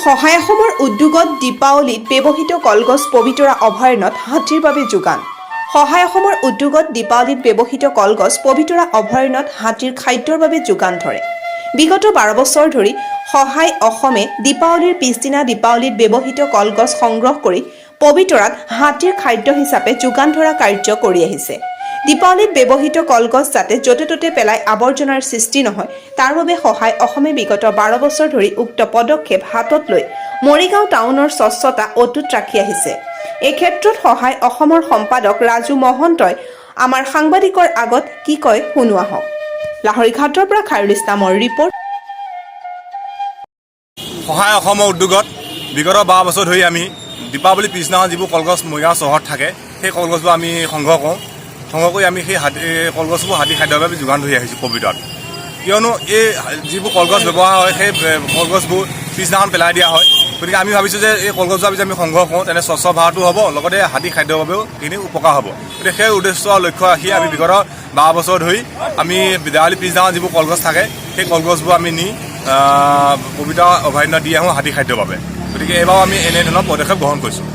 সহায় অসমৰ উদ্যোগত দীপাৱলীত ব্যৱহৃত কলগছ পবিতৰা অভয়াৰণ্যত হাতীৰ বাবে যোগান। সহায় অসমৰ উদ্যোগত দীপাৱলীত ব্যৱহৃত কলগছ পবিতৰা অভয়াৰণ্যত হাতীৰ খাদ্যৰ বাবে যোগান ধৰে। বিগত 12 বছৰ ধৰি সহায় অসমে দীপাৱলীৰ পিছদিনা দীপাৱলীত ব্যৱহৃত কলগছ সংগ্ৰহ কৰি পবিতৰাত হাতীৰ খাদ্য হিচাপে যোগান ধৰা কাৰ্য কৰি আহিছে। দীপাৱলীত ব্যৱহৃত কলগছ যাতে য'তে ত'তে পেলাই আৱৰ্জনাৰ সৃষ্টি নহয়, তাৰ বাবে সহায় অসমে বিগত 12 বছৰ ধৰি উক্ত পদক্ষেপ হাতত লৈ মৰিগাঁও টাউনৰ স্বচ্ছতা অটুট ৰাখি আহিছে। এই ক্ষেত্ৰত সহায় অসমৰ সম্পাদক ৰাজু মহন্তই আমাৰ সাংবাদিকৰ আগত কি কয়, শুনোৱা হওক। লাহৰীঘাটৰ পৰা খাইৰুল ইছলামৰ ৰিপৰ্ট। সহায় অসমৰ উদ্যোগত বিগত 12 বছৰ ধৰি আমি দীপাৱলী পিছদিনাখন যিবোৰ কলগছ মৰিগাঁও চহৰত থাকে, সেই কলগছবোৰ আমি সংগ্ৰহ কৰোঁ। সংগ্ৰহ কৰি আমি সেই হাতী কলগছবোৰ হাতী খাদ্যৰ বাবে যোগান ধৰি আহিছোঁ পবিতৰাত। কিয়নো এই যিবোৰ কলগছ ব্যৱহাৰ হয়, সেই কলগছবোৰ পিছদিনাখন পেলাই দিয়া হয়। গতিকে আমি ভাবিছোঁ যে এই কলগছবোৰ যদি আমি সংগ্ৰহ কৰোঁ, তেনে স্বচ্ছ ভাৰতো হ'ব, লগতে হাতী খাদ্যৰ বাবেও সেইখিনি উপকাৰ হ'ব। গতিকে সেই উদ্দেশ্য আৰু লক্ষ্য ৰাখি আমি বিগত 12 বছৰ ধৰি আমি দেৱালী পিছদিনাখন যিবোৰ কলগছ থাকে, সেই কলগছবোৰ আমি নি পবিতৰা অভয়াৰণ্য দি আহোঁ হাতী খাদ্যৰ বাবে। গতিকে এইবাৰো আমি এনেধৰণৰ পদক্ষেপ গ্ৰহণ কৰিছোঁ।